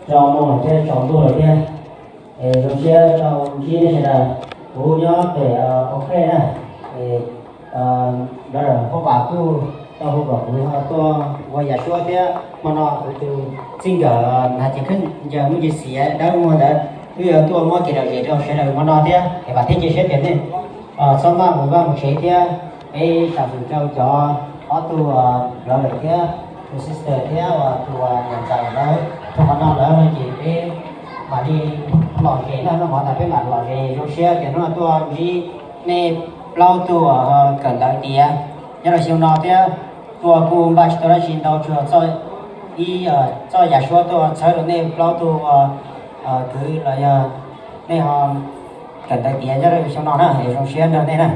Tsaus ntuj lawm thiab, tsaus ntuj lawm thiab. Es zoo siab tau ntsib nej sawv daws. Kuv nyob pem Ua Khej na. Es brother Hoob Vas kuj tau hu kom kuv ho tuaj ua yam suab thiab. Hmo no kuv tus txij nkawm hais tias kheej ncaws muaj ntsis xiav dawb muag ntawd twb yuav tuaj muab kev lom zem rau sawv daws hmo no thiab, es vam thiab cia siab tias nej txhob maj mus vaj mus tsev thiab. Peb sam sim rau cov ob tug brother thiab tus sister thiab uas tus uas niam ntxawm lawv rau qhov no lawm no ces peb mam li lom zem na, noj mov tas peb mam lom zem. Zoo siab tias hnub no tuaj ntsib nej plaub tug uas kawm ntawv tiav nyob rau xyoo no thiab. Tuaj kuj npaj tsis tau dab tsi ntau, tsuas ib txoj yam suab tuaj txhawb rau nej plaub tug uas kwv los yog nej ho kawm ntawv tiav nyob rau xyoo no na, es zoo siab nrog nej na.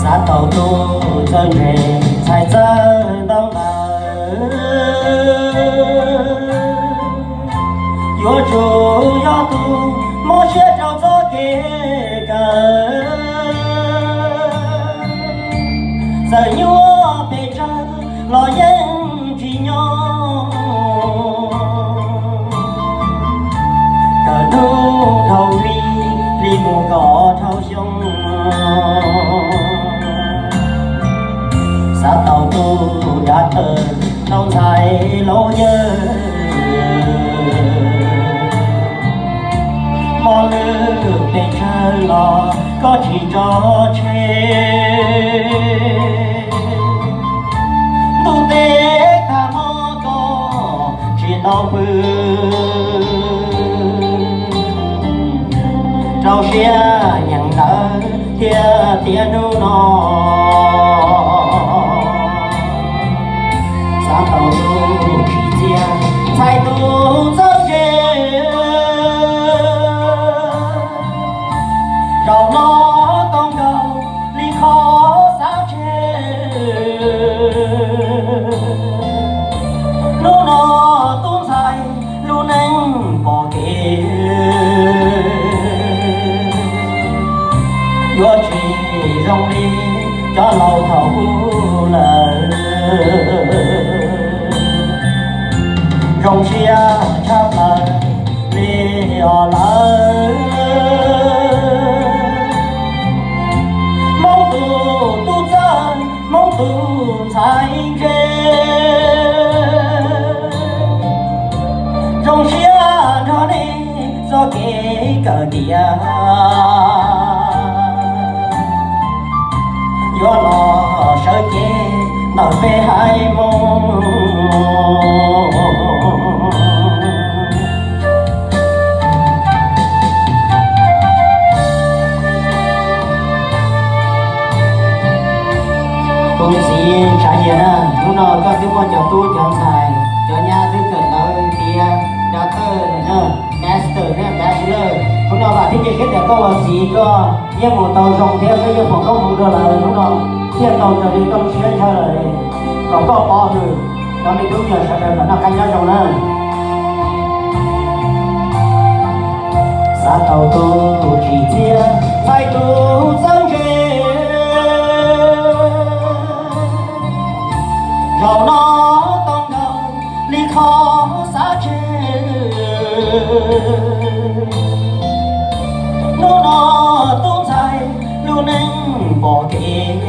Xav tau tus txawj ntse, txhais txawj ntau ntawd, yuav tsum yog tus mob siab rau txoj kev kawm. Txawm nyuaj pes tsawg los yeej tsis nyob, kawm hnub dhau hli, hli mus kom dhau xyoo. Xav tau tus dav tawm tau ntxhais laus yawg, mob lwj pes tsawg los koj tsis tso tseg. Ntuj teb tag hmo koj tsis tau pw, rau siab nyeem ntawv thiab tiav hnub no. Xav tau tus tsim txiaj, txhais tus txawj ntse, zaum no tau nkaus li qhov xav tseg. Hnub no tub ntxhais lub neej pom kev, yuav tsis zoo li cov laus thaum ub lawm. Zoo siab tshaj plaws li os lawm, Hmoob tus tub txawj, Hmoob tus ntxhais ntse. Zoo siab nrog nej txoj kev kawm tiav, yuav los sawv cev ntawm peb haiv Hmoob. Kuv txiv Ntshav Yias na, hnub no koj twb muaj cov tub cov ntxhais cov nyab twb kawm ntawv tiav, doctor na, master na, bachelor. Hnub no vam thiab cia siab tias koj ua txiv koj yeej mus tau zoo thiab koj yeej foom koob hmoov rau lawv, hnub no thiaj tau raws li koj lub siab ntshaw lawm. Kom koj pov hwm cov me tub me nyuam sawv daws kom noj qab nyob zoo na. Xav tau tus tsim txiaj, txhais tus txawj ntse, zaum no tau nkaus li qhov xav tseg. Hnub no tub ntxhais lub neej pom kev,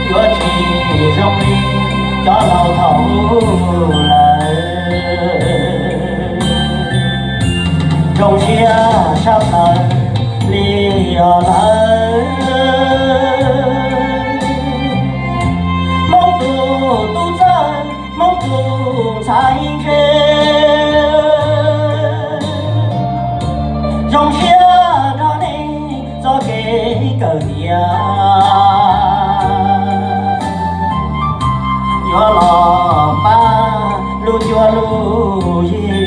yuav tsis zoo li cov laus thaum ub lawm. Zoo siab tshaj plaws li os lawm, Hmoob tus tub txawj, Hmoob tus ntxhais ntse. lub yig.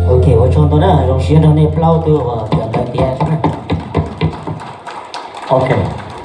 Ok, ua tsaug ntau na, zoo siab nrog nej plaub tug uas